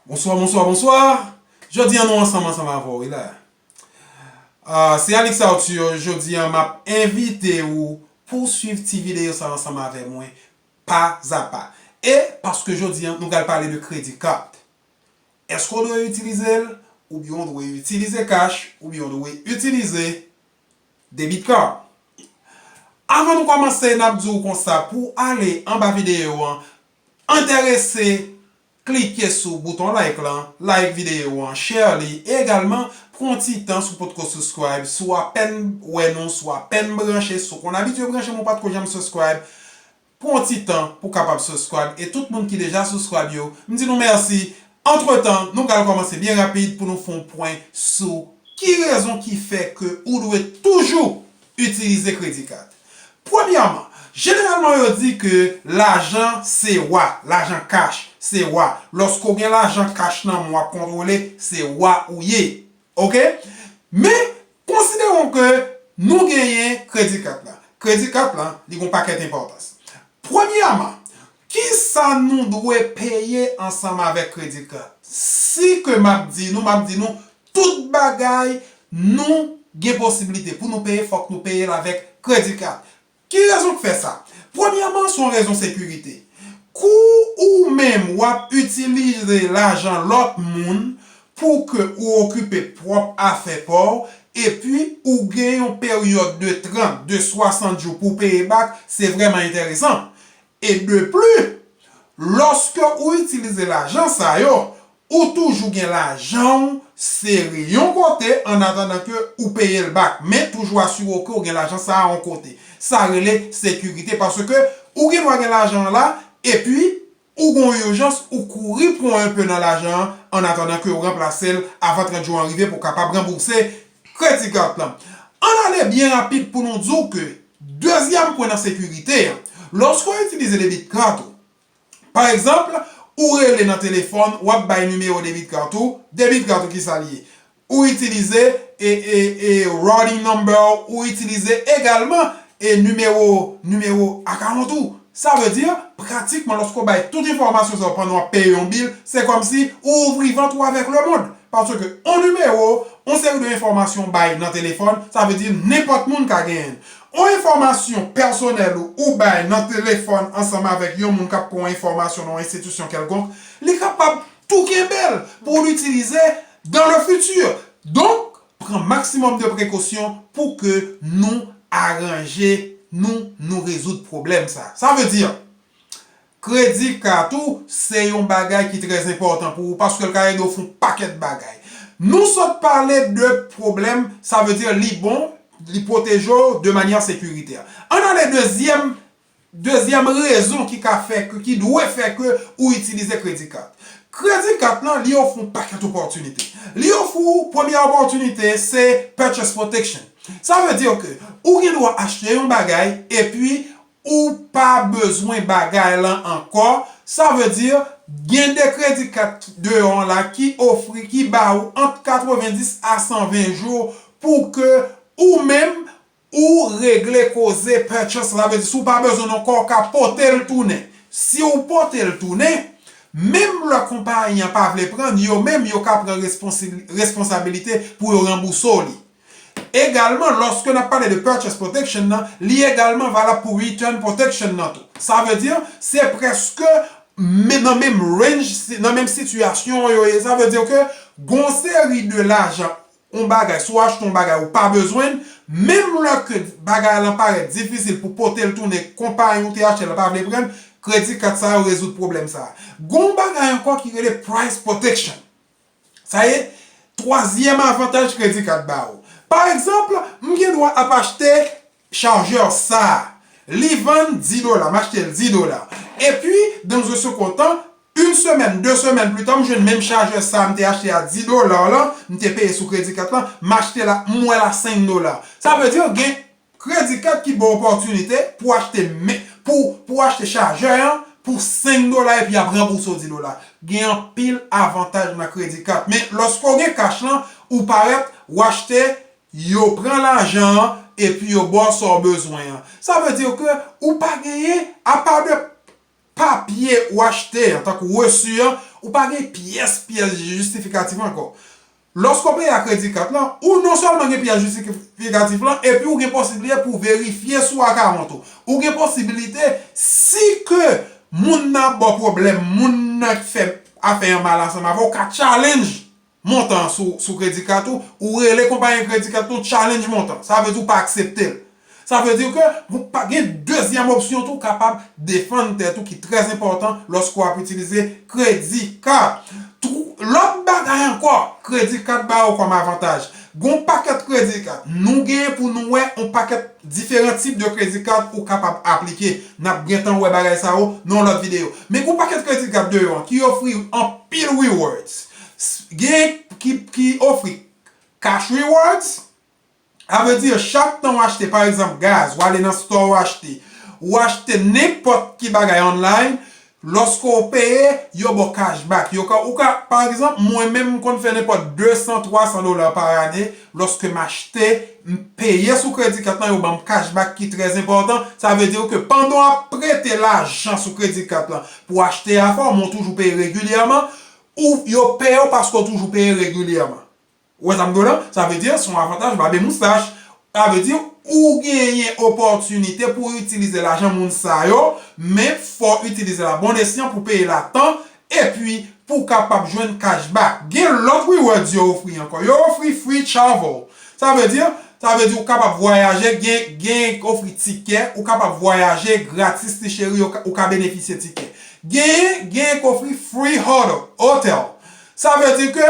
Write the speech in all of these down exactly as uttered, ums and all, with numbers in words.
Bonswa, bonswa, bonswa. Jodi a nou ansanm, ansanm avè w, wi la. Ah, se Alix Arthur, jodi a m ap envite ou pou w swiv ti videyo sa ansanm avè mwen, pa a pa. E paske jodi a nou pral pale de kredi kat. Èske w dwe itilize l, oubyen w dwe itilize kach, oubyen w dwe itilize debit card? Avan nou kòmanse, n ap di w konsa, pou w ale anba videyo an, enterese klike sou bouton like lan, like videyo an, share li, e egalman pran ti tan si w potko subscribe, si w apèn wè nou, si w apèn branche, si w konn abitye branche men w patko janm subscribe, pran ti tan pou w kapab subscribe, e tout moun ki deja subscribe yo, m di nou mèsi. Antretan, nou pral kòmanse byen rapid pou nou fè yon pwen sou ki rezon ki fè ke ou dwe toujou itilize kredi kat. Premyèman, jeneralman yo di ke lajan se wa, lajan kach se wa. Lòske w gen lajan kach nan men w ap kontwole, se wa ou ye. Oke? Men, konsiderons ke nou genyen kredi kat la. Kredi kat la, li gen yon pakèt enpòtans. Premyèman, kisa nou dwe peye ansanm avèk kredi kat? Si ke m ap di nou, m ap di nou, tout bagay nou gen posiblite pou nou peye, fòk nou peye l avèk kredi kat. Ki rezon k fè sa? Premyèman, se yon rezon sekirite. Kou ou menm w ap itilize lajan lòt moun pou ke ou okipe pwòp afè pa w, epi ou gen yon peryòd de trant, de swasant jou pou w peye back, se vrèman enteresan. E de pli, lòske ou itilize lajan sa yo, ou toujou gen lajan w sere yon kote an atandan ke ou peye l back, men toujou asire w ke w gen lajan sa a yon kote. Sa rele sekirite, paske ou gen dwa gen lajan an la, epi ou gen yon ijans, ou kouri pran enpe nan lajan an, an atandan ke w ranplase l avan trant jou an rive pou w kapab ranbouse kredi kat lan. Ann ale byen rapid pou nou di w ke dezyèm pwen nan sekirite an, lòske w itilize debit card ou, pa egzanp, ou rele nan telefòn, w ap bay nimewo debit card ou, debit card ou kisa l ye? Ou itilize e, e, e routing number, ou itilize egalman e nimewo, nimewo account ou. Sa vle di, pratikman, lòske w bay tout enfòmasyon sa yo pandan w ap peye yon bil, se kòmsi ou ouvri vant ou avèk lemonn. Paske yon nimewo, yon seri de enfòmasyon w bay nan telefòn, sa vle di nenpòt moun ka genyen l. Yon enfòmasyon pèsonèl ou, ou bay nan telefòn ansanm avèk yon moun k ap pran yon enfòmasyon nan yon enstitisyon kèlkonk, li kapab tou kenbe l pou l itilize dans le futur. Donk, pran maksimòm de prekosyon pou ke nou aranje, nou, nou rezoud pwoblèm sa. Sa vle di, kredi kat ou se yon bagay ki trè enpòtan pou ou, paske l ka ede w fè yon pakèt bagay. Nou sot pale de pwoblèm, sa vle di li bon, li pwoteje w de manyè sekiritè. Ann ale dezyèm, dezyèm rezon ki ka fè ke, ki dwe fè ke ou itilize kredi kat. Kredi kat lan, li ofri w yon pakèt opòtinite. Li ofri w, premyè opòtinite, se purchase protection. Sa vle di ke ou gen dwa achte yon bagay, epi ou pa bezwen bagay lan ankò. Sa vle di, gen de kredi kat deyò an la ki ofri, ki ba ou ant katrevenndis a san ven jou pou ke ou menm ou regle koze purchase. Sa vle di, si w pa bezwen l ankò, w ka pote l tounen. Si w pote l tounen, menm lè konpayi an pa vle pran l, yo menm yo ka pran responsi-, responsabilite pou yo ranbouse w li. Egalman, lòske n ap pale de purchase protection nan, li egalman valab pou return protection nan tou. Sa vle di, se prèske men-, nan menm range, si-, nan menm sitiyasyon yo ye. Sa vle di ke gon seri de lajan, yon bagay, si w achte yon bagay ou pa bezwen l, menm lè ke bagay lan parèt difisil pou pote l tounen, konpayi ou te achte l pa vle pran l, kredi kat sa yo rezoud pwoblèm sa a. Gon bagay ankò ki rele price protection. Sa ye, twazyèm avantaj kredi kat ba ou. Pa egzanp, m gen dwa ap achte chajè sa a. Li vann dis dola, m achte l dis dola. Epi, dans un second temps, yon semèn, de semèn pita, m jwenn menm chajè sa a m te achte a dis dola lan, m te peye sou kredi kat lan, m achte l a, m wè l a senk dola. Sa vle di, gen kredi kat ki ba w opòtinite pou achte men-, pou, pou achte chajè an pou senk dola epi y ap ranbouse w dis dola. Gen anpil avantaj nan kredi kat. Men lòske w gen kach lan, ou parèt, w achte, yo pran lajan an epi yo ba w sa w bezwen an. Sa vle di ke ou pa genyen, apa de papye ou achte an, tankou resi an, ou pa gen pyès, pyès jistifikatif ankò. Lòske w peye ak kredi kat lan, ou non sèlman gen pyès jistifikatif lan, epi ou gen posiblite pou w verifye sou akawont ou. Ou gen posiblite, si ke moun nan ba w pwoblèm, moun nan ki fè afè an mal ansanm avè w, ka challenge montan an sou, sou kredi kat ou, ou rele konpayi kredi kat lan, ou challenge montan. Sa vle di ou pa aksepte l. Sa vle di ke ou pa gen dezyèm opsyon tou, ou kapab defann tèt ou ki trè enpòtan lòske w ap itilize kredi kat. Twou-, lòt bagay ankò, kredi kat ba ou kòm avantaj. Gon pakèt kredi kat. Nou genyen pou nou wè on pakèt diferan tip de kredi kat ou kapab aplike. N ap gentan wè bagay sa yo nan yon lòt videyo. Men gon pakèt kredi kat deyò an ki ofri anpil rewards. S-, gen ki, ki ofri cash rewards, sa vle di, chak tan w achte, pa egzanp, gaz, w ale nan store w achte, ou achte nenpòt ki bagay online, lòske w peye, yo ba w cashback. Yo ka, ou ka, pa egzanp, mwen menm, m konn fè nenpòt de san, twa san dola pa ane, lòske m achte, m peye sou kredi kat lan, yo ban m cashback ki trè enpòtan. Sa vle di ke pandan w ap prete lajan sou kredi kat lan pou w achte afè w, men w toujou peye regilyèman, ou, yo peye w paske w toujou peye regilyèman. Ou wè sa m di w la? Sa vle di, se yon avantaj babe moustach. Sa vle di, ou genyen opòtinite pou w itilize lajan moun sa yo, men fò w itilize l a bon esyan pou w peye l a tan, epi pou w kapab jwenn cashback. Gen lòt rewards yo ofri ankò. Yo ofri free travel. Sa vle di, sa vle di ou kapab vwayaje, gen, gen ofri tikè, ou kapab vwayaje gratis ti cheri, ou ka, ou ka benefisye tikè. Gen, gen k ofri free hotel, hotel. Sa vle di ke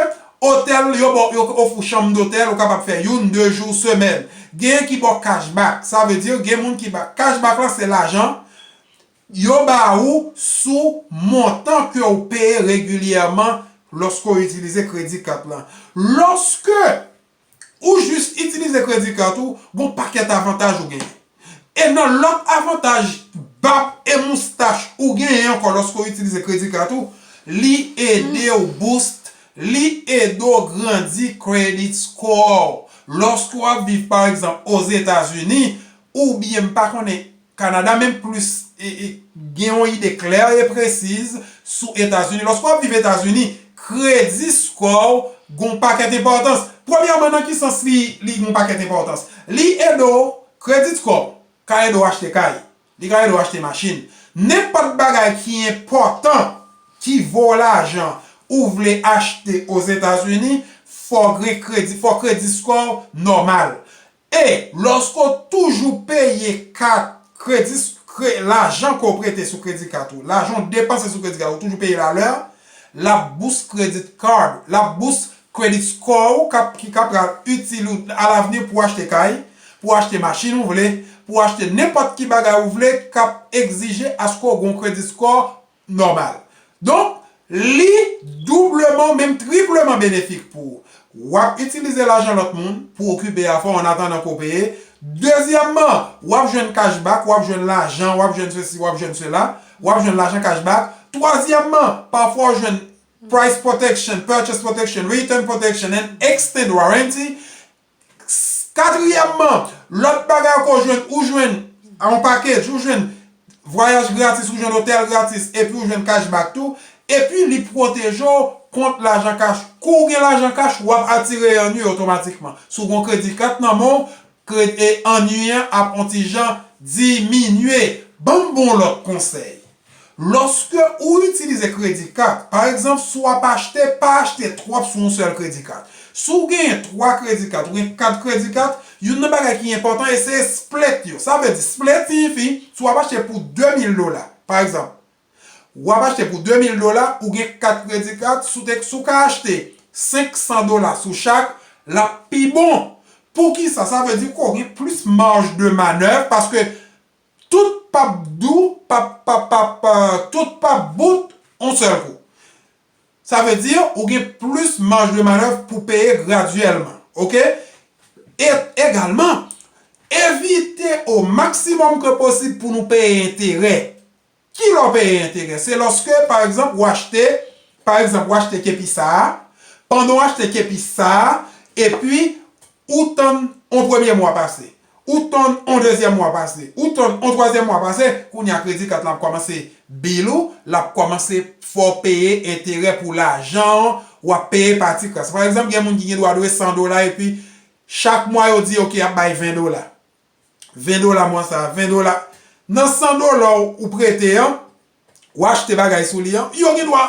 otèl, yo ba w, yo ofri w chanm dotèl, ou kapab fè youn, de jou semèn. Gen ki ba w cashback, sa vle di gen moun ki ba, cashback lan se lajan yo ba ou sou montan ke w peye regilyèman lòske w itilize kredi kat lan. Lòske ou jis itilize kredi kat ou, gon pakèt avantaj ou genyen. E nan lòt avantaj bab e moustach ou genyen ankò lòske w itilize kredi kat ou, li ede w boost, li ede w grandi credit score w. Lòske w ap viv, pa egzanp, Ozetazini, oubyen m pa konnen Kanada, men plis, e, e, gen yon ide klè e presiz sou Etazini. Lòske w ap viv Etazini, kredi score w gon pakèt enpòtans. Premyèman, nan ki sans li, li gon pakèt enpòtans? Li ede w, credit score ka ede w achte kay, li ka ede w achte machin. Nenpòt bagay ki enpòtan, ki vo lajan, ou vle achte Ozetazini, fò w gen kredi, fò credit score w nòmal. E lòske w toujou peye kat kredi, kre-, lajan ke w prete sou kredi kat ou, lajan w depanse sou kredi kat ou, toujou peye l alè, l ap boost credit card, l ap boost credit score ou k ap, ki ka pral itil ou alavni pou w achte kay, pou w achte machin ou vle, pou w achte nenpòt ki bagay ou vle k ap egzije aske w gen yon credit score nòmal. Donk, li doubleman, menm tripleman benefik pou ou. W ap itilize lajan lòt moun pou okipe afè w annatandan ke w peye. Dezyèmman, w ap jwenn cashback, w ap jwenn lajan, w ap jwenn sesi, w ap jwenn sela, w ap jwenn lajan cashback. Twazyèmman, pafwa w jwenn price protection, purchase protection, return protection and extend warranty. Katriyèmman, lòt bagay ankò, ou jwenn, ou jwenn yon package, ou jwenn vwayaj gratis, ou jwenn otèl gratis, epi ou jwenn cashback tou, epi li pwoteje w kont lajan kach. Kou w gen lajan kach, w ap atire annui otomatikman. Si w gen kredi kat nan men w, kre-, e annui an ap on ti jan diminye. Ban m ba w lòt konsèy. Lòske ou itilize kredi kat, pa egzanp, si w ap achte, pa achte twòp sou yon sèl kredi kat. Si w genyen twa kredi kat, ou gen kat kredi kat, youn nan bagay ki enpòtan e se split yo. Sa vle di, split siyifi, si w ap achte pou de mil dola, pa egzanp, w ap achte pou de mil dola, ou gen kat kredi kat, si w te, si w ka achte senk san dola sou chak, l ap pi bon. Poukisa? Sa vle di ke w gen plis maj de manèv, paske tout p ap dou, p ap, p ap, p ap, euh, tout p ap bout on sèl kou. Sa vle di, ou gen plis maj de manèv pou peye gradyèlman, oke? E egalman, evite o maksimòm ke posib pou nou peye enterè. Ki lè w peye enterè? Se lòske, pa egzanp, w achte, pa egzanp, w achte kepi sa a, pandan w achte kepi sa a, epi ou tann on premye mwa pase. Ou tann yon dezyèm mwa pase, ou tann yon twazyèm mwa pase, kounye a kredi kat la ap kòmanse bill ou, l ap kòmanse fè w peye enterè pou lajan w ap peye pa ti kras. Pa egzanp, gen moun ki gen dwa dwe san dola epi chak mwa yo di, "Ok, y ap bay ven dola." Ven dola mwa sa a, ven dola. Nan san dola w ou prete an, w achte bagay sou li an, yo gen dwa,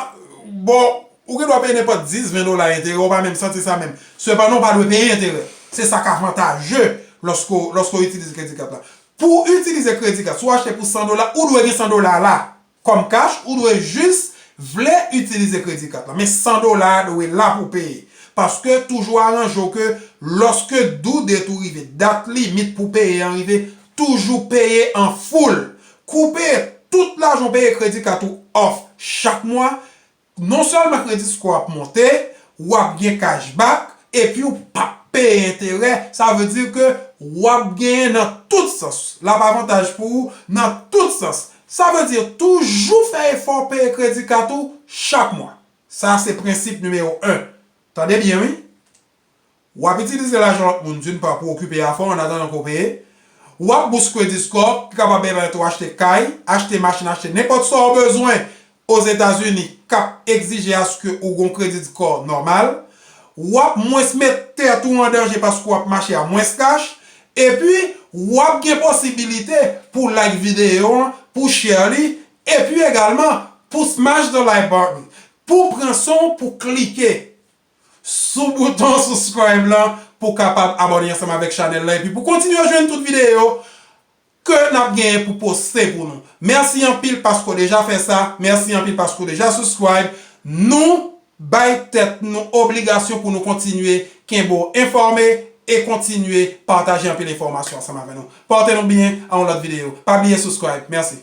bon, ou gen dwa peye nenpòt dis, ven dola enterè, ou pa menm santi sa menm. Sepandan, ou pa dwe peye enterè. Se sa k avantaje lòske, lòske w itilize kredi kat la. Pou w itilize kredi kat, si w achte pou san dola, ou dwe gen san dola la. Kòm kach, ou dwe jis vle itilize kredi kat la. Men san dola a dwe la pou peye. Paske toujou aranje w ke lòske due date ou rive, dat limit pou peye an rive, toujou peye an full. Koupe tout lajan w peye kredi kat ou off chak mwa. Non sèlman kredi score ap monte, w ap gen cashback, epi w p ap peye enterè. Sa vle di ke w ap genyen nan tout sans. L ap avantaj pou ou nan tout sans. Sa vle di toujou fè efò peye kredi kat ou chak mwa. Sa se prensip nimewo en. Tande byen, wi. W ap itilize lajan lòt moun d'une part pou okipe afè w annatandan ke w peye. W ap boost credit score ki kapab pèmèt ou achte kay, achte machin, achte nenpòt sa w bezwen Ozetazini k ap egzije aske ou gen yon credit score nòmal. W ap mwens met tèt ou an danje paske w ap mache a mwens kach. Epi, w ap gen posibilite pou like videyo an, pou share li, epi egalman pou smash the like button, pou pran san w pou klike sou bouton subscribe lan pou w kapab abòne ansanm avèk chanèl la epi pou kontinye jwenn tout videyo ke n ap genyen pou poste pou nou. Mèsi anpil paske w deja fè sa. Mèsi anpil paske w deja subscribe. Nou bay tèt nou obligasyon pou nou kontinye kenbe w enfòme e kontinye pataje anpil enfòmasyon ansanm avè nou. Pòte nou byen a yon lòt videyo. Pa bliye subscribe. Mèsi.